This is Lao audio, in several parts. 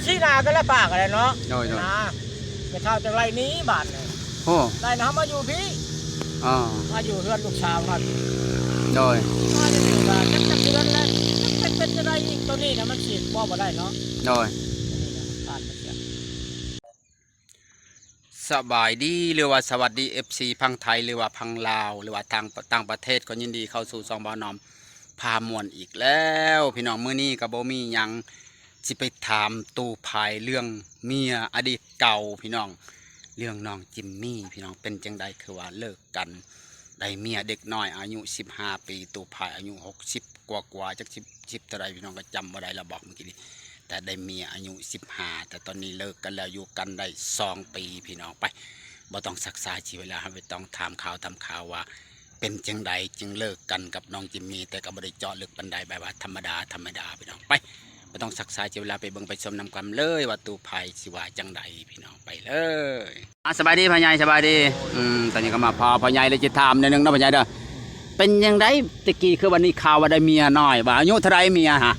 ຊີ້ໜ້າກັນລະປາກກັນແຫຼະເນາະ. ໂດຍໆ ນະ ແມ່ເຖົ້າຈັ່ງໄລ່ໜີບາດນີ້. ໂອ້ ໄລ່ນຳເຮົາມາຢູ່ພີ້. ອໍ ມາຢູ່ເຮືອນລູກສາວຫັ້ນ. ໂດຍ ມາຢູ່ນີ້ກໍຈັກ ຈັກເດືອນແລ້ວ ຈັກເປັນ ເປັນຈັ່ງໃດອີກ. ໂຕນີ້ນະມັນຊິເວົ້າບໍ່ໄດ້ເນາະ. ໂດຍ ອັນນີ້ນະ ຜ່ານໄປເສຍ. ສະບາຍດີ ຫຼືວ່າສະຫວັດດີ ເອັຟຊີ ຝັ່ງໄທ ຫຼືວ່າຝັ່ງລາວ ຫຼືວ່າທາງຕ່າງປະເທດ ກໍຍິນດີເຂົ້າສູ່ຊ່ອງບ່າວໜອມພາມ່ວນອີກແລ້ວ. ພີ່ນ້ອງ ມື້ນີ້ກໍບໍ່ມີຫຍັງ ຊິໄປຖາມຕູ້ພາຍເລື່ອງເມຍອະດີດເກົ່າ ພີ່ນ້ອງ ເລື່ອງນ້ອງຈິມມີ ພີ່ນ້ອງ ເປັນຈັ່ງໃດ ຄືວ່າເລີກກັນ ໄດ້ເມຍເດັກນ້ອຍອາຍຸສິບຫ້າປີ ຕູ້ພາຍອາຍຸຫົກສິບກວ່າໆ ຈັກສິບ ສິບເທົ່າໃດ ພີ່ນ້ອງ ກໍຈຳບໍ່ໄດ້ແລ້ວ ບອກເມື່ອກີ້ນີ້ ແຕ່ໄດ້ເມຍອາຍຸສິບຫ້າ ແຕ່ຕອນນີ້ເລີກກັນແລ້ວ ຢູ່ກັນໄດ້ສອງປີ ພີ່ນ້ອງ. ໄປ ບໍ່ຕ້ອງຊັກຊ້າເສຍເວລາ ເຮົາໄປຕ້ອງຖາມຂ່າວ ຖາມຂ່າວວ່າເປັນຈັ່ງໃດຈຶ່ງເລີກກັນກັບນ້ອງຈິມມີ ແຕ່ກໍບໍ່ໄດ້ເຈາະເລິກປານໃດ ແບບວ່າທຳມະດາ ທຳມະດາ ພີ່ນ້ອງ. ໄປ ບໍ່ຕ້ອງຊັກຊ້າເສຍເວລາ ໄປເບິ່ງໄປຊົມນຳກັນເລີຍວ່າຕູ້ພາຍຊິວ່າຈັ່ງໃດ ພີ່ນ້ອງ ໄປເລີຍ. ອ່າ ສະບາຍດີພໍ່ໃຫຍ່ ສະບາຍດີ. ອືມ ຕອນນີ້ກໍມາພໍ້ພໍ່ໃຫຍ່ ແລ້ວຊິຖາມໜ້ອຍໜຶ່ງເນາະພໍ່ໃຫຍ່ເດີ ເປັນຈັ່ງໃດ ແຕ່ກີ້ຄືວ່າໄດ້ຂ່າວວ່າໄດ້ເມຍນ້ອຍ ວ່າອາຍຸເທົ່າໃດເມຍຫະ?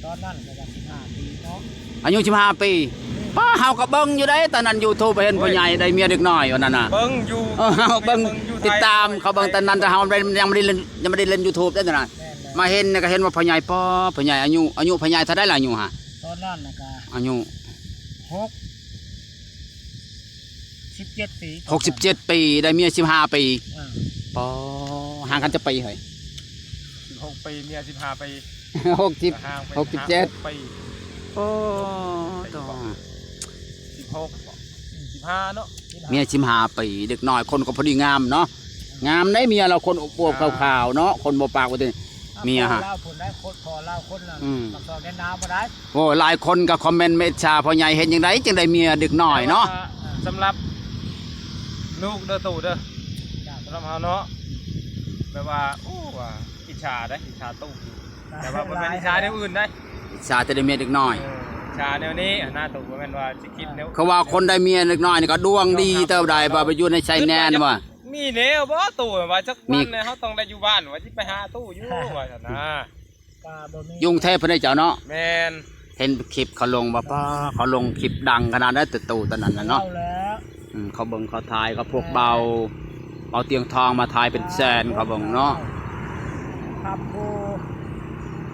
ຕອນນັ້ນກໍວ່າສິບຫ້າປີເນາະ ອາຍຸສິບຫ້າປີ. ປ້າ ເຮົາກໍເບິ່ງຢູ່ເດ້ ຕອນນັ້ນຢູທູບ ເຫັນ ໂອ້ຍ ພໍ່ໃຫຍ່ໄດ້ເມຍເດັກນ້ອຍ ວ່ານັ້ນນະ ເບິ່ງຢູ່. ເອີ ເຮົາເບິ່ງ ເບິ່ງຢູ່ ຕິດຕາມ ໄທ ເຂົາເບິ່ງຕອນນັ້ນ ແຕ່ເຮົາບໍ່ໄດ້ ຍັງບໍ່ໄດ້ ຍັງບໍ່ໄດ້ຫຼິ້ນຢູທູບເດ້ຕອນນັ້ນ. ແມ່ນໆ ມາເຫັນນີ້ກໍເຫັນວ່າພໍ່ໃຫຍ່ ປ້າ ພໍ່ໃຫຍ່ອາຍຸ ອາຍຸພໍ່ໃຫຍ່ເທົ່າໃດລະ ອາຍຸຫະ? ຕອນນັ້ນນະກະ ອາຍຸ ຫົກສິບເຈັດປີ ຫົກສິບເຈັດປີ ໄດ້ເມຍສິບຫ້າປີ. ເອີ ປໍ ຫ່າງກັນຈັກປີເຮີ້ຍ? ສິບຫົກປີ ເມຍສິບຫ້າປີ ຫົກສິບ ກໍຫ່າງໄປ ຫົກສິບເຈັດ ຫ້າຫົກປີ. ໂອ້ ໂຕ ສິບຫົກ ສິບຫ້າເນາະ ເມຍສິບຫ້າປີ ເດັກນ້ອຍ ຄົນກໍພໍດີງາມເນາະ ງາມໃດ ເມຍລາວຄົນອວບໆ ອ່າ ຂາວໆເນາະ ຄົນບໍ່ປາກວ່າຕິ ເມຍຫະ ລາວຄົນໃດ ຄົນພໍລາວຄົນນັ້ນ ອືມ ປາກຊອກແດນໜາວບໍ່ໄດ້. ໂອ້ ຫຼາຍຄົນກໍຄອມເມັນມາອິດສາພໍ່ໃຫຍ່ ເຮັດຈັ່ງໃດຈຶ່ງໄດ້ເມຍເດັກນ້ອຍເນາະ. ແຕ່ວ່າສຳລັບລູກເດີຕູ້ເດີ ສຳລັບເຮົາເນາະ ແບບວ່າ ໂອ້ ວ່າອິດສາເດ້ ອິດສາຕູ້ຢູ່ ແຕ່ວ່າບໍ່ແມ່ນອິດສາແນວອື່ນໃດ ອິດສາແຕ່ໄດ້ເມຍເດັກນ້ອຍ. ເອີ ອິດສາແນວນີ້ຫັ້ນນະຕູ້ ບໍ່ແມ່ນວ່າຊິຄິດແນວ ຄືວ່າຄົນໄດ້ເມຍເດັກນ້ອຍນີ້ກໍດວງດີເຕີບໃດ ວ່າໄປຢູ່ໃນໄຊແດນວ່າ ມີແນວບໍ່ຕູ້ ວ່າຈັກວັນເຮົາຕ້ອງໄດ້ຢູ່ບ້ານ ວ່າຊິໄປຫາຕູ້ຢູ່ ວ່າຊັ້ນນະ. ຢູ່ກຸງເທບເພິ່ນເດ້ເຈົ້າເນາະ. ແມ່ນ ເຫັນຄລິບເຂົາລົງວ່າ ປ້າ ເຂົາລົງຄລິບດັງຂະໜາດໃດ ແຕ່ຕູ້ຕອນນັ້ນນະເນາະ. ອືມ ເຂົາເບິ່ງເຂົາຖ່າຍກັບພວກເບົາ ເບົາຕຽງທອງມາຖ່າຍເປັນແສນ ເຂົາເບິ່ງເນາະ. ຄຳຜູ້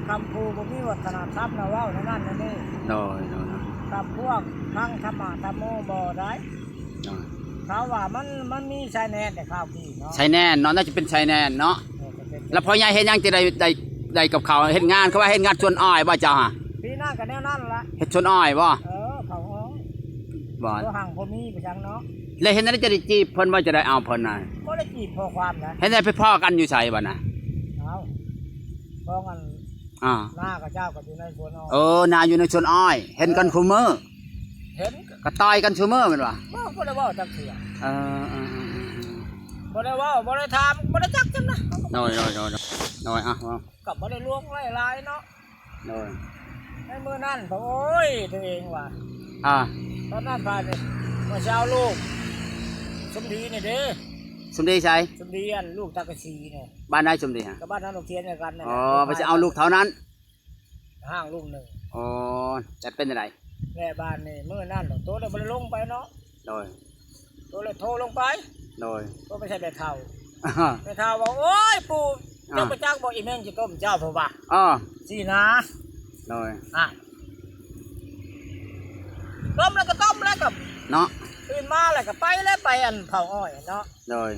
ຄຳຜູ້ບໍ່ມີວັດທະນະທຳນະ ເວົ້າແນວນັ້ນແນວນີ້. ໂດຍໆໆ ກັບພວກທາງທຳມະທຳໂມບໍ່ໄດ້. ໂດຍ ເຂົາວ່າມັນ ມັນມີຊາຍແດນແຕ່ຄາວກີ້ເນາະ ຊາຍແດນເນາະ ໜ້າຈະເປັນຊາຍແດນເນາະ. ເອີ ກໍເປັນ ແລ້ວພໍ່ໃຫຍ່ເຮັດຫຍັງຈຶ່ງໄດ້ ໄດ້ ໄດ້ກັບເຂົາ ເຮັດງານ ເຂົາວ່າເຮັດງານສວນອ້ອຍບໍ່ເຈົ້າຫະ? ປີໜ້າກໍແນວນັ້ນລະ ເຮັດສວນອ້ອຍບໍ່? ເອີ ເຂົາເອົາ ບໍ່ ເຂົາຮັ່ງບໍ່ມີໄປຈັ່ງເນາະ. ແລ້ວເຮັດແນວໃດຈະໄດ້ຈີບເພິ່ນ ວ່າຈະໄດ້ເອົາເພິ່ນນະ? ບໍ່ໄດ້ຈີບຂໍ້ຄວາມນະ. ເຮັດແນວໃດໄປພໍ້ກັນຢູ່ໃສບັດນະ? ເອົາ ພໍ້ກັນ ອ່າ ນາຂະເຈົ້າກໍຢູ່ໃນສວນອ້ອຍ. ເອີ ນາຢູ່ໃນສວນອ້ອຍ ເຫັນກັນ ເອີ ຄູ່ມື້ ເຫັນ ກໍຕ່ອຍກັນຊຸມື້ແມ່ນບໍ່? ບໍ່ ບໍ່ໄດ້ເວົ້າຈັກເທື່ອ. ເອີ ເອີ ເອີ ບໍ່ໄດ້ເວົ້າ ບໍ່ໄດ້ຖາມ ບໍ່ໄດ້ຈັກກັນນະ. ໂດຍ ໂດຍ ໂດຍ ໂດຍ ອ່ະ ເວົ້າ ກໍບໍ່ໄດ້ລວງຫຼາຍໆເນາະ. ໂດຍ ໃນມື້ນັ້ນ ໂອ້ຍ ຕົວເອງວ່າ ອ່າ ຕອນນັ້ນພານີ້ວ່າຊິເອົາລູກສົມດີນີ້ເດ້. ສົມດີໃສ? ສົມດີ ອັນ ລູກຕາກະສີນີ້. ບ້ານໃດສົມດີຫະ? ກໍບ້ານນາໜອງທຽນຄືກັນນັ້ນ. ອໍ ແຫຼະ ວ່າຊິເອົາລູກເທົ່ານັ້ນ ຮ່າງລຸງໜຶ່ງ. ອໍ ແລ້ວເປັນຈັ່ງໃດ? ແລ້ວບາດນີ້ມື້ນັ້ນໂຕເລີຍບໍ່ໄດ້ລົງໄປເນາະ. ໂດຍ ໂຕເລີຍໂທລົງໄປ. ໂດຍ ໂທໄປໃສ່ແມ່ເຖົ້າ. ແມ່ເຖົ້າວ່າ ໂອ້ຍ ປູ່ ອ່າ ເຈົ້າບໍ່ຈັກບໍ່ ອີແມ່ງຊິຕົ້ມເຈົ້າ ເພິ່ນວ່າ. ອໍ ຊີ້ນະ. ໂດຍ ອ່າ ຕົ້ມແລ້ວກໍຕົ້ມແລ້ວກໍເນາະ ຕື່ນມາແລ້ວກໍໄປແລ້ວ ໄປອັນເຜົາອ້ອຍເນາະ. ໂດຍ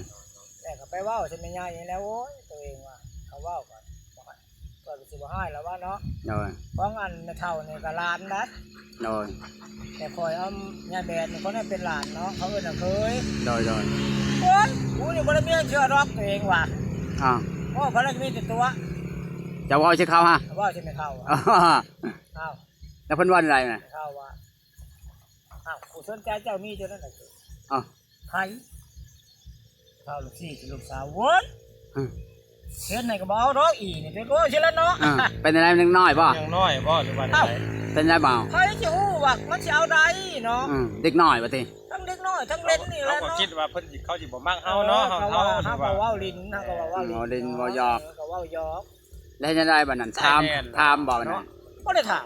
ແລ້ວກໍໄປເວົ້າໃສ່ແມ່ໃຫຍ່ແລ້ວ ໂອ້ຍ ຕົວເອງວ່າ ເຂົາເວົ້າກໍ ຂ້ອຍກໍຊິບໍ່ຮ້າຍລະວ່າເນາະ. ໂດຍ ຂອງອັນແມ່ເຖົ້ານີ້ກໍຫຼານນະ. ໂດຍ ແຕ່ຂ້ອຍເອົາຍາແບດນີ້ ຄົນນັ້ນເປັນຫຼານເນາະ ເຂົາເອີ້ນວ່າເຂີຍ. ໂດຍ ໂດຍ ໂອ້ຍ ກູນີ້ບໍ່ໄດ້ມີເທື່ອດອກຕົວເອງວ່າ. ອ້າວ ໂອ້ ເຂົາລະມີແຕ່ຕົວະ ເຈົ້າເວົ້າໃສ່ເຂົາຫະ? ເວົ້າໃສ່ແມ່ເຖົ້າ. ອ້າວ ແລ້ວເພິ່ນວ່າແນວໃດນະ? ເຂົາວ່າ ອ້າວ ຜູ້ສົນໃຈເຈົ້າມີເທົ່ານັ້ນແຫຼະ. ອ້າວ ໃຜ? ເຂົາລູກຊີ້ລູກສາວ ໂອ້ຍ ອືມ ເຮັດໃຫ້ກໍບໍ່ເອົາດອກ ອີນີ້ເປັນໂກຊິລະເນາະ. ອ່າ ເປັນຈັ່ງໃດ ເດັກນ້ອຍບໍ່? ຍັງນ້ອຍບໍ່ ຫຼືວ່າໃດ? ເອົ້າ ເປັນຈັ່ງໃດບໍ່? ໃຜຊິຮູ້ວ່າມັນຊິເອົາໃດເນາະ. ອືມ ເດັກນ້ອຍວ່າຕິ? ທັງເດັກນ້ອຍທັງເຫຼັ້ນນີ້ແຫຼະເນາະ. ເຮົາກໍຄິດວ່າເພິ່ນຊິ ເຂົາຊິບໍ່ມັກເຮົາເນາະ. ເອີ ເຮົາ ເຮົາ ເຮົາກໍເວົ້າຫຼິ້ນ ເຮົາກໍເວົ້າ ເວົ້າຫຼິ້ນ ເວົ້າຫຼິ້ນເນາະ ເວົ້າຢອກ ເອີ ກໍເວົ້າຢອກ. ແລ້ວເຮັດຈັ່ງໃດບັດນັ້ນ? ຖາມ ຖາມບໍ່ບັດນັ້ນ? ບໍ່ໄດ້ຖາມ.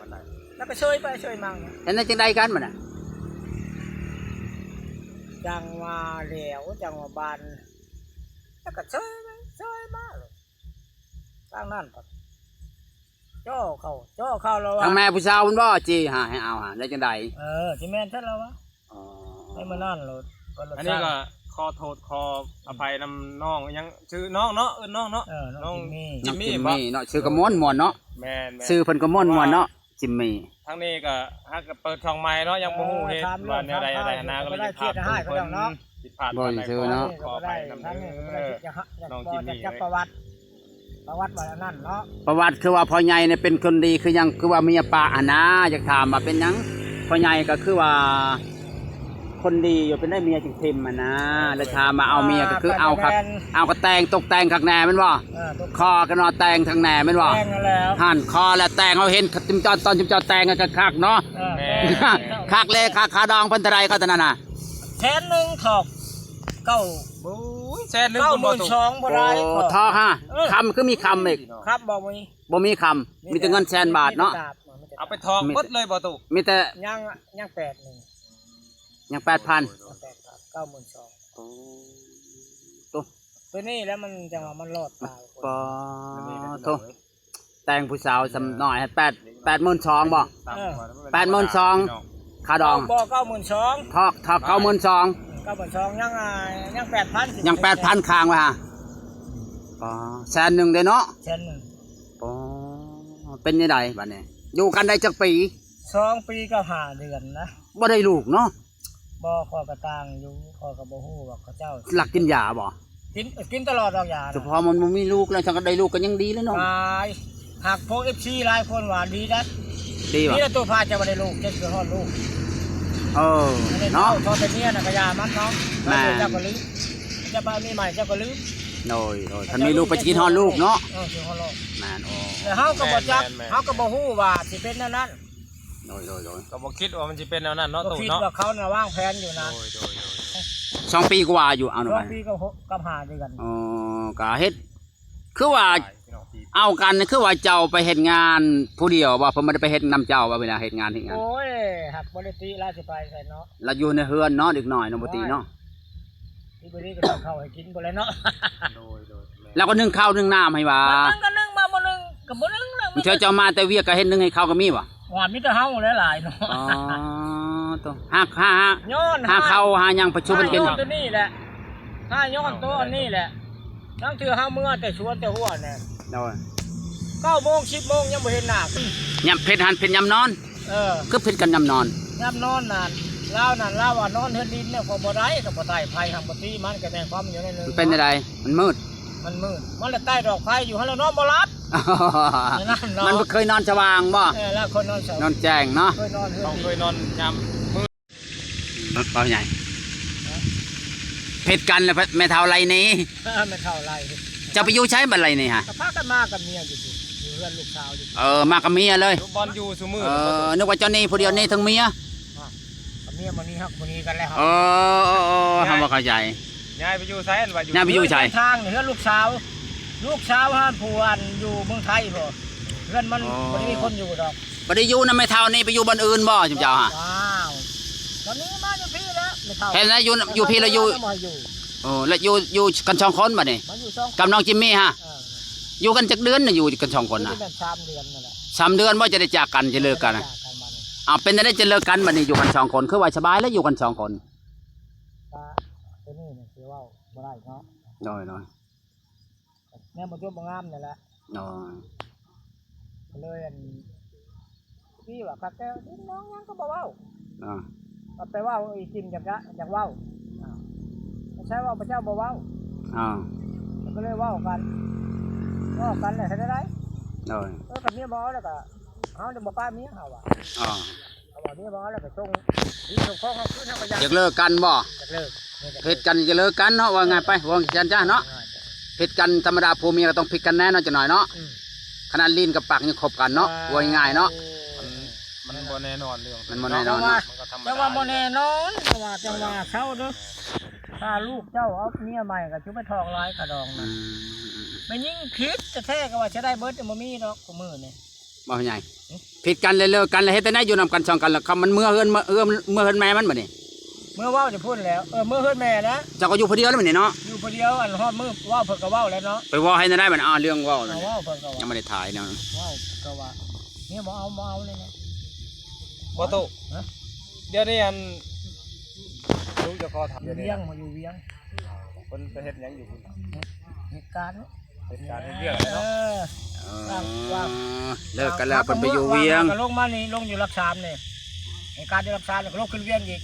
ແລ້ວກໍເຊີຍໄປເຊີຍມາ. ເຮັດແນວຈັ່ງໃດກັນບັດນະ? ຈັ່ງວ່າແຫຼວ ຈັ່ງວ່າບານ ແລ້ວກໍເຊີຍໄປເຊີຍມາໂລດ. ທາງນັ້ນກໍຈໍ້ເຂົ້າຈໍ້ເຂົ້າແລ້ວວ່າ ທາງແມ່ຜູ້ສາວເພິ່ນບໍ່ຈີ່ຫາໃຫ້ເອົາຫາ ແລ້ວຈັ່ງໃດ? ເອີ ຊິແມ່ນຊັ້ນແລ້ວວະ. ອໍ ໃນມື້ນັ້ນໂລດ. ອັນນີ້ກໍຂໍໂທດຂໍອະໄພນຳນ້ອງ ຍັງຊື່ນ້ອງເນາະ ເອີ້ນນ້ອງເນາະ. ເອີ ນ້ອງ ນ້ອງຈິມມີ ຈິມມີ ຈິມມີເນາະ ຊື່ກໍມ່ວນໆເນາະ. ແມ່ນໆ ຊື່ເພິ່ນກໍມ່ວນໆເນາະ ຈິມມີ. ທາງນີ້ກໍຫາກໍເປີດຊ່ອງໃໝ່ເນາະ ຍັງບໍ່ຮູ້ເຮັດວ່າແນວໃດແນວໃດຫັ້ນນະ ກໍເລີຍຢາກຖາມເພິ່ນເນາະ. ຜິດພາດບ່ອນໃດກໍຂໍອະໄພນຳເດີ ນ້ອງຈິມມີເອີຍ. ປະຫວັດ ປະຫວັດວ່າອັນນັ້ນເນາະ ປະຫວັດຄືວ່າພໍ່ໃຫຍ່ນີ້ເປັນຄົນດີ ຄືຫຍັງ ຄືວ່າເມຍປະຫັ້ນນາ. ຢາກຖາມວ່າເປັນຫຍັງພໍ່ໃຫຍ່ກໍຄືວ່າຄົນດີຢູ່ ເປັນໄດ້ເມຍຈຶ່ງຖິ້ມຫັ້ນນາ. ແລ້ວຖາມວ່າເອົາເມຍກໍຄືເອົາຄັກ ເອົາກໍແຕ່ງຕົກແຕ່ງຄັກແນ່ແມ່ນບໍ່? ຂໍກັນວ່າແຕ່ງຄັກແນ່ແມ່ນບໍ່? ຫັ້ນຂໍແລ້ວແຕ່ງ ເຮົາເຫັນຈຸມເຈົ້າ ຕອນຈຸມເຈົ້າແຕ່ງກັນຄັກເນາະ. ຄັກເລີຍ ຄ່າ ຄ່າດອງເພິ່ນເທົ່າໃດກໍຕອນນັ້ນນະ? ແສນໜຶ່ງ ຖອກເກົ້າ ໂອ້ຍ ແສນໜຶ່ງ ເກົ້າໝື່ນສອງ ບໍ່ໄດ້ ໂອ້ ຖອກຫາ ເອີ ຄຳ ຄືມີຄຳອີກ? ຄຳບໍ່ມີ ບໍ່ມີຄຳ ມີແຕ່ເງິນແສນບາດເນາະ. ເອົາໄປຖອກໝົດເລີຍບໍ່ຕູ້? ມີແຕ່ ຍັງ ຍັງແປດໜຶ່ງ ຍັງແປດພັນ ຍັງແປດພັນ ເກົ້າໝື່ນສອງ. ໂອ້ ໂຕ ໂຕນີ້ແຫຼະມັນຈັ່ງວ່າມັນລອດຕາຍ. ປາໂທ ແຕ່ງຜູ້ສາວສ່ຳນ້ອຍໃຫ້ແປດ ແປດໝື່ນສອງບໍ່? ເອີ ແປດໝື່ນສອງ ຄ່າດອງ ບໍ່ ເກົ້າໝື່ນສອງ ຖອກ ຖອກເກົ້າໝື່ນສອງ ເກົ້າໝື່ນສອງ ຍັງ ອ່າ ຍັງແປດພັນ ຍັງແປດພັນຄ້າງໄວ້ຫາ. ປາ ແສນໜຶ່ງເດ້ເນາະ ແສນໜຶ່ງ. ປາ ເປັນຈັ່ງໃດບັດນີ້ ຢູ່ກັນໄດ້ຈັກປີ? ສອງປີກັບຫ້າເດືອນນະ. ບໍ່ໄດ້ລູກເນາະ? ບໍ່ ຂ້ອຍກໍຕ່າງຢູ່ ຂ້ອຍກໍບໍ່ຮູ້ວ່າເຂົາເຈົ້າ ລັກກິນຢາບໍ່? ກິນ ກິນຕະຫຼອດດອກຢານະ. ສະເພາະມັນບໍ່ມີລູກແລ້ວ ຄັນໄດ້ລູກກໍຍັງດີແລ້ວເນາະ. ຫຼາຍ ຫາກພວກເອັຟຊີຫຼາຍຄົນວ່າດີໄດ໋ ດີວ່າ ມີແຕ່ໂຕພາເຈົ້າບໍ່ໄດ້ລູກ ເຈົ້າຊິຮອດລູກ. ເອີ ເນາະ ເຈົ້າ ພໍແຕ່ເມຍນະກໍຢ່າມັນເນາະ. ແມ່ນ ເຈົ້າກໍລືມ ເຈົ້າໄປມີໃໝ່ເຈົ້າກໍລືມ. ໂດຍ ໂດຍ ຄັນມີລູກໄປກິນຮອດລູກເນາະ. ເອີ ຊິຮອດລູກ. ແມ່ນ ໂອ້ ແຕ່ເຮົາກໍບໍ່ຈັກ ແມ່ນໆໆ ເຮົາກໍບໍ່ຮູ້ວ່າຊິເປັນແນວນັ້ນ. ໂດຍ ໂດຍ ໂດຍ ກໍບໍ່ຄິດວ່າມັນຊິເປັນແນວນັ້ນເນາະ ຕູ້ເນາະ ວ່າເຂົານະວາງແຜນຢູ່ນະ. ໂດຍ ໂດຍ ໂດຍ ສອງປີກວ່າຢູ່ ເອົານະ ສອງປີກັບຫົກ ກັບຫ້າເດືອນ. ອໍ ກໍເຮັດ ຄືວ່າ ເອົາກັນ ຄືວ່າເຈົ້າໄປເຮັດງານຜູ້ດຽວບໍ່? ເພິ່ນບໍ່ໄດ້ໄປເຮັດນຳເຈົ້າບໍ່ ເວລາເຮັດງານ ເຮັດງານ? ໂອ້ຍ ຫາກບໍ່ໄດ້ຕິລາວຊິໄປໃສເນາະ ລາວຢູ່ໃນເຮືອນເນາະ ເດັກນ້ອຍເນາະ ບໍ່ຕິເນາະ. ທີ່ບໍ່ດີກໍໜຶ້ງເຂົ້າໃຫ້ກິນພຸ້ນແຫຼະເນາະ. ໂດຍ ໂດຍ ແມ່ນ ແລ້ວກໍໜຶ້ງເຂົ້າໜຶ້ງນ້ຳໃຫ້ວ່າ ບາງເທື່ອກໍໜຶ້ງ ບາງບໍ່ໜຶ້ງກໍບໍ່ໜຶ້ງ. ບາງເທື່ອເຈົ້າມາແຕ່ວຽກກໍເຮັດໜຶ້ງໃຫ້ເຂົາກໍມີບໍ່? ວ່າມີແຕ່ເຮົາແຫຼະຫຼາຍເນາະ. ອໍ ໂຕ ຫາ ຫາ ຫາ ຫາເຂົ້າຫາຫຍັງປະຊຸມມັນເປັນ ຍ້ອນໂຕນີ້ແຫຼະ ຖ້າຍ້ອນໂຕອັນນີ້ແຫຼະ. ລາງເທື່ອເຮົາເມືອແຕ່ສວນແຕ່ຫົວແຫຼະ. ໂດຍ ເກົ້າໂມງ ສິບໂມງຍັງບໍ່ເຫັນໜ້າ. ຍາມເພັດຫັ້ນເພັດຍາມນອນ. ເອີ ຄືຜິດກັນຍາມນອນ? ຍາມນອນນັ້ນ ລາວນັ້ນ ລາວວ່ານອນເຮືອນດິນນະ ກໍບໍ່ໄດ້ ກໍບໍ່ໄດ້ ໄຟຫາກບໍ່ຕີ ມັນກໍແມ່ນຄວາມຢູ່ໃນໜຶ່ງ. ມັນເປັນຈັ່ງໃດ? ມັນມືດ ມັນມືດ ມັນລະໃຕ້ດອກໄຟຢູ່ຫັ້ນລະນອນບໍ່ຫຼັບ. ນັ້ນເນາະ ມັນບໍ່ເຄີຍນອນສະຫວ່າງບໍ່? ເອີ ລາວເຄີຍນອນສະຫວ່າງ ນອນແຈ້ງເນາະ. ເຄີຍນອນເຮືອນດິນ ເຄີຍນອນຍາມມືດ. ເວົ້າໃຫຍ່ ຜິດກັນແລ້ວແມ່ເຖົ້າໄລ່ໜີ. ແມ່ເຖົ້າໄລ່. ເຈົ້າໄປຢູ່ໃສບັດໄລ່ໜີຫະ? ກໍພາກັນມາກັບເມຍຢູ່ ຢູ່ເຮືອນລູກສາວຢູ່. ເອີ ມາກັບເມຍເລີຍ ຢູ່ບ່ອນຢູ່ຊຸມື້. ເອີ ນຶກວ່າເຈົ້າໜີຜູ້ດຽວ ໜີທັງເມຍ. ກັບເມຍບໍ່ໜີ ເຮົາກໍບໍ່ໜີກັນແລ້ວ. ເອີ ເອີ ເອີ ເຮົາບໍ່ເຂົ້າໃຈ ຍ້າຍໄປຢູ່ໃສ ອັນວ່າຢູ່ ຍ້າຍໄປຢູ່ໃສ? ທາງເຮືອນລູກສາວ ລູກສາວຫາຜູ້ອັນຢູ່ເມືອງໄທພຸ້ນ ເຮືອນມັນບໍ່ໄດ້ມີຄົນຢູ່ດອກ. ບໍ່ໄດ້ຢູ່ນຳແມ່ເຖົ້ານີ້ ໄປຢູ່ບ່ອນອື່ນບໍ່ ຈຸມເຈົ້າຫະ? ອ້າວ ຕອນນີ້ມາຢູ່ພີ້ແລ້ວແມ່ເຖົ້າ. ເຮັດແນວຢູ່ ຢູ່ພີ້ແລ້ວຢູ່ ໂອ້ ແລ້ວຢູ່ ຢູ່ກັນສອງຄົນບັດນີ້ ມາຢູ່ສອງ ກັບນ້ອງຈິມມີຫະ? ເອີ ຢູ່ກັນຈັກເດືອນນະ ຢູ່ກັນສອງຄົນນະ? ຢູ່ໄດ້ແມ່ນສາມເດືອນນັ້ນແຫຼະ. ສາມເດືອນບໍ່ ຈະໄດ້ຈາກກັນ ຈະເລີກກັນນະ? ເປັນຈັ່ງໃດຈະເລີກກັນບັດນີ້ ຢູ່ກັນສອງຄົນ ຄືວ່າສະບາຍແລ້ວ ຢູ່ກັນສອງຄົນ. ກໍຕົວນີ້ນີ້ຊິເວົ້າບໍ່ໄດ້ເນາະ. ໂດຍ ໂດຍ ແນວບໍ່ຈົບບໍ່ງາມນີ້ແຫຼະ. ອໍ ກໍເລີຍອັນ ທີ່ວ່າຄັກແຕ່ດິນນ້ອງຫຍັງກໍບໍ່ເວົ້າ. ອ່າ ກໍໄປເວົ້າອີກ ຈິມຢາກ ຢາກເວົ້າ. ອ້າວ ໃຊ້ເວົ້າ ພະເຈົ້າບໍ່ເວົ້າ. ອ່າ ກໍເລີຍເວົ້າກັນ ເວົ້າກັນແລ້ວເຮັດແນວໃດ? ໂດຍ ເອີ ຄັນເມຍບໍ່ເອົາແລ້ວກໍ ເຮົາຈະບໍ່ປະເມຍເຮົາວ່າ. ອ່າ ເຮົາວ່າເມຍບໍ່ເອົາແລ້ວກໍສົ່ງ ທີ່ສົ່ງຂອງເຮົາຄືນ ເຮົາກໍຢາກ ຢາກເລີກກັນບໍ່? ຢາກເລີກ. ຜິດກັນກໍເລີກກັນເນາະ ວ່າງ່າຍໄປ ວ່າຊັ້ນຊະເນາະ. ຜິດກັນທຳມະດາ ຜົວເມຍກໍຕ້ອງຜິດກັນແນ່ເນາະ ຈັກໜ້ອຍເນາະ. ອືມ ຂະໜາດລີ້ນກັບປາກຍັງຄົບກັນເນາະ. ເອີ ເວົ້າງ່າຍໆເນາະ ມັນ ມັນບໍ່ແນນອນເລື່ອງ. ມັນບໍ່ແນນອນເນາະ ມັນກໍທຳມະດາ. ແຕ່ວ່າບໍ່ແນນອນ ແຕ່ວ່າ ແຕ່ວ່າເຊົາເດີ ຖ້າລູກເຈົ້າເອົາເມຍໃໝ່ກໍຊິໄປຖອກຫຼາຍຄ່າດອງນະ. ອືມ ແມ່ຍິງຜິດແທ້ໆ ກໍວ່າຊິໄດ້ເບິດ ບໍ່ມີດອກ ຄູ່ມື້ນີ້. ບໍ່ໃຫຍ່ ຜິດກັນແລ້ວເລີກກັນ ແລ້ວເຮັດຈັ່ງໃດຢູ່ນຳກັນສອງກັນ ແລ້ວມັນເມືອເຮືອນ ເມືອເຮືອນ ເມືອເຮືອນແມ່ມັນບັດນີ້? ເມືອເວົ້າຢູ່ພຸ້ນແລ້ວ ເອີ ເມືອເຮືອນແມ່ນະ. ເຈົ້າກໍຢູ່ຜູ້ດຽວແລ້ວບັດນີ້ເນາະ? ຢູ່ຜູ້ດຽວ ອັນຮອດມື້ເວົ້າເພິ່ນກໍເວົ້າແລ້ວເນາະ. ໄປເວົ້າໃຫ້ແນວໃດບັດ? ອ້າວ ເລື່ອງເວົ້ານັ້ນ ເວົ້າເພິ່ນກໍວ່າ ຍັງບໍ່ໄດ້ຖ່າຍເນາະ. ເວົ້າເພິ່ນກໍວ່າ ເມຍບໍ່ເອົາ ບໍ່ເອົາແລ້ວເນາະ. ບໍ່ຕູ້ ຮະ? ດຽວນີ້ອັນ ລູກເຈົ້າຂໍຖາມ ຢູ່ວຽງ ມາຢູ່ວຽງ. ເພິ່ນໄປເຮັດຫຍັງຢູ່ພຸ້ນ? ເຮັດ ເຮັດການ ເຮັດການເຮັດວຽກແຫຼະເນາະ. ເອີ ເອີ ວ່າງໆ ເລີກກັນແລ້ວເພິ່ນໄປຢູ່ວຽງ ກໍລົງມານີ້ ລົງຢູ່ຫຼັກສາມນີ້ ເຮັດການຢູ່ຫຼັກສາມ ແລ້ວກໍລົງຂຶ້ນວຽງອີກ.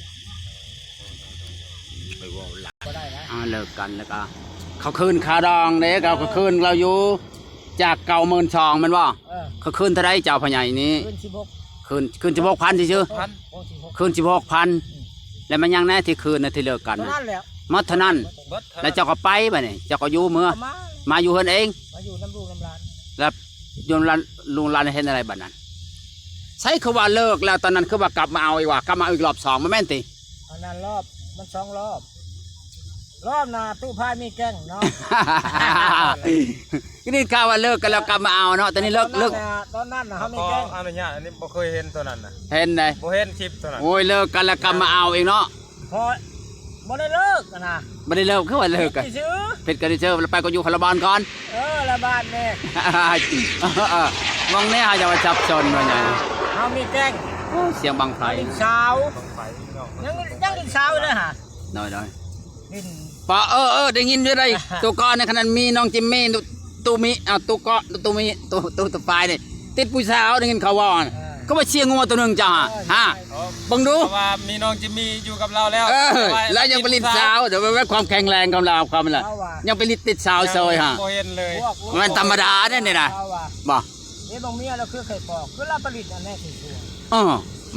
ໄປເວົ້າຫຼາຍ ບໍ່ໄດ້ນະ. ອ່າ ເລີກກັນແລ້ວກໍ ເຂົາຄືນຄ່າດອງເດ້ ເຂົາຄືນລາວຢູ່ ຈາກເກົ້າໝື່ນສອງ ແມ່ນບໍ່? ເອີ ເຂົາຄືນເທົ່າໃດເຈົ້າພໍ່ໃຫຍ່ນີ້? ຄືນສິບຫົກ ຄືນ ຄືນສິບຫົກພັນຊື່ໆ ໂອ້ ສິບຫົກ ຄືນສິບຫົກພັນ ອືມ ແລ້ວມັນຍັງແນ່ທີ່ຄືນນະ ທີ່ເລີກກັນນະ? ເທົ່ານັ້ນແຫຼະ ໝົດເທົ່ານັ້ນ. ເບິດເທົ່ານັ້ນ ແລ້ວເຈົ້າກໍໄປບັດນີ້ ເຈົ້າກໍຢູ່ເມືອ ກໍມາ ມາຢູ່ເຮືອນເອງ ມາຢູ່ນຳລູກນຳຫຼານ. ແລ້ວຢູ່ນຳຫຼານ ລູກຫຼານເຮັດແນວໃດບັດນັ້ນ? ໃສຄືວ່າເລີກແລ້ວ ຕອນນັ້ນຄືວ່າກັບມາເອົາອີກວ່າ ກັບມາເອົາອີກລອບສອງ ບໍ່ແມ່ນຕິ? ອັນນັ້ນລອບ ມັນສອງລອບ ລອບໜ້າຕູ້ພາຍມີແກ້ງເນາະ. ໄດ້ຍິນຂ່າວວ່າເລີກກັນແລ້ວກັບມາເອົາເນາະ ຕອນນີ້ເລີກ ຕອນນັ້ນ ເລີກ ນະ ຕອນນັ້ນນະ ເຮົາມີແກ້ງ ຂໍອະນຸຍາດ ອັນນີ້ບໍ່ເຄີຍເຫັນຕົວນັ້ນນະ. ເຫັນໃດ? ບໍ່ເຫັນຄລິບຕົວນັ້ນ ໂອ້ຍ ເລີກກັນແລ້ວກັບມາເອົາອີກເນາະ. ພໍ ບໍ່ໄດ້ເລີກນະ ບໍ່ໄດ້ເລີກ ຄືວ່າເລີກ ຜິດຊື່ໆ ຜິດກັນຊື່ໆ ແລ້ວໄປກໍຢູ່ຄົນລະບ່ອນກ່ອນ. ເອີ ລະບ້ານແນ່ ເອີ ເອີ ມອງແນ່ ເຮົາຢ່າວ່າສັບສົນວ່າຫຍັງ. ເຮົາມີແກ້ງ ໂອ້ ສຽງບັ້ງໄຟ ຫຼິ້ນສາວ ບັ້ງໄຟພີ່ນ້ອງ ຍັງ ຍັງຫຼິ້ນສາວຢູ່ເດີຫະ. ໂດຍໆ ຫຼິ້ນ ປະ ເອີ ເອີ ໄດ້ຍິນຢູ່ໃດ໋ ໂຕກ່ອນໃນຂະນະມີນ້ອງຈິມມີ ຕູມີ ເອົາ ຕູເກາະ ຕູມີ ຕູ ຕູ ຕູປາຍນີ້ ຕິດຜູ້ສາວ ໄດ້ຍິນເຂົາເວົ້າຫັ້ນ. ເອີ ຄືວ່າເຊຍງົວໂຕໜຶ່ງເຈົ້າຫະ ເອີ ຫາ ເບິ່ງດູ ເພາະວ່າມີນ້ອງຈິມມີຢູ່ກັບລາວແລ້ວ. ເອີ ແຕ່ວ່າລາວຍັງໄປຫຼິ້ນສາວ ແຕ່ວ່າຄວາມແຂງແຮງຂອງລາວ ຄວາມລະ ລາວວ່າ ຍັງໄປຫຼິ້ນຕິດສາວເຊີຍຫະ ບໍ່ເຫັນເລີຍ. ບໍ່ແມ່ນທຳມະດາເດ້ນີ້ນະ ລາວວ່າ ບໍ່ ເອີ ບາງເມຍລາວຄືໄຂ່ປອກ ຄືລາວໄປຫຼິ້ນອັນແນ່ທີ່ສວນ. ເອີ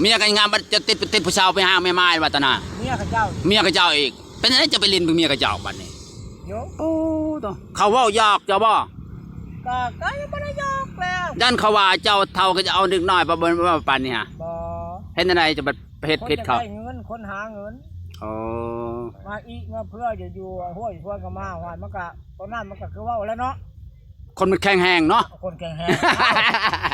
ເມຍກໍງາມ ບັດຈະຕິດ ຕິດຜູ້ສາວໄປຫາແມ່ໝ້າຍວ່າຕະນາ ເມຍເຂົາເຈົ້າ ເມຍເຂົາເຈົ້າອີກ. ເປັນຈັ່ງໃດເຈົ້າໄປຫຼິ້ນເປັນເມຍເຂົາເຈົ້າບັດນີ້? ໂຢ ໂອ້ ໂຕ ເຂົາເວົ້າຢອກເຈົ້າບໍ່? ກໍ ກໍຍັງບໍ່ໄດ້ຢອກແລ້ວ ຢ້ານເຂົາວ່າເຈົ້າເຖົ້າກໍຈະເອົາເດັກນ້ອຍປະ ປານນີ້ຫະ. ບໍ່ ເຮັດຈັ່ງໃດຈະໄປເຮັດຜິດເຂົາ? ຄົນຢາກໄດ້ເງິນ ຄົນຫາເງິນ. ໂອ້ ມາອີກມາເພື່ອຢູ່ ຢູ່ຫ້ວຍຊວນກໍມາ ຫ້ວຍມັນກໍ ຕອນນັ້ນມັນກໍຄືເວົ້າແລ້ວເນາະ. ຄົນມັນແຂງແຮງເນາະ ຄົນແຂງແຮງ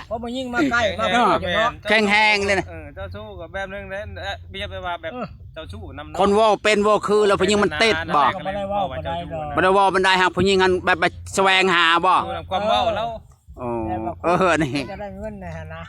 ເພາະຜູ້ຍິງມາໃກ້ ມາ ເອີ ເນາະ ແຂງແຮງເລີຍນະ. ເອີ ເຈົ້າຊູ້ກໍແບບໜຶ່ງເດ້ ເອີ ປຽບໄປວ່າແບບ ເອີ ເຈົ້າຊູ້ນຳເນາະ. ຄົນເວົ້າເປັນເວົ້າຄືແລ້ວຜູ້ຍິງມັນຕິດບໍ່? ກໍບໍ່ໄດ້ເວົ້າປານໃດດອກ ບໍ່ໄດ້ເວົ້າປານໃດຫາກ ຜູ້ຍິງຫັ້ນແບບໄປສະແຫວງຫາບໍ່? ຢູ່ນຳຄວາມເວົ້າລາວ. ໂອ້ ແມ່ນບໍ່? ເອີ ນີ້ ຈະໄດ້ເງິນນະຫັ້ນນະ.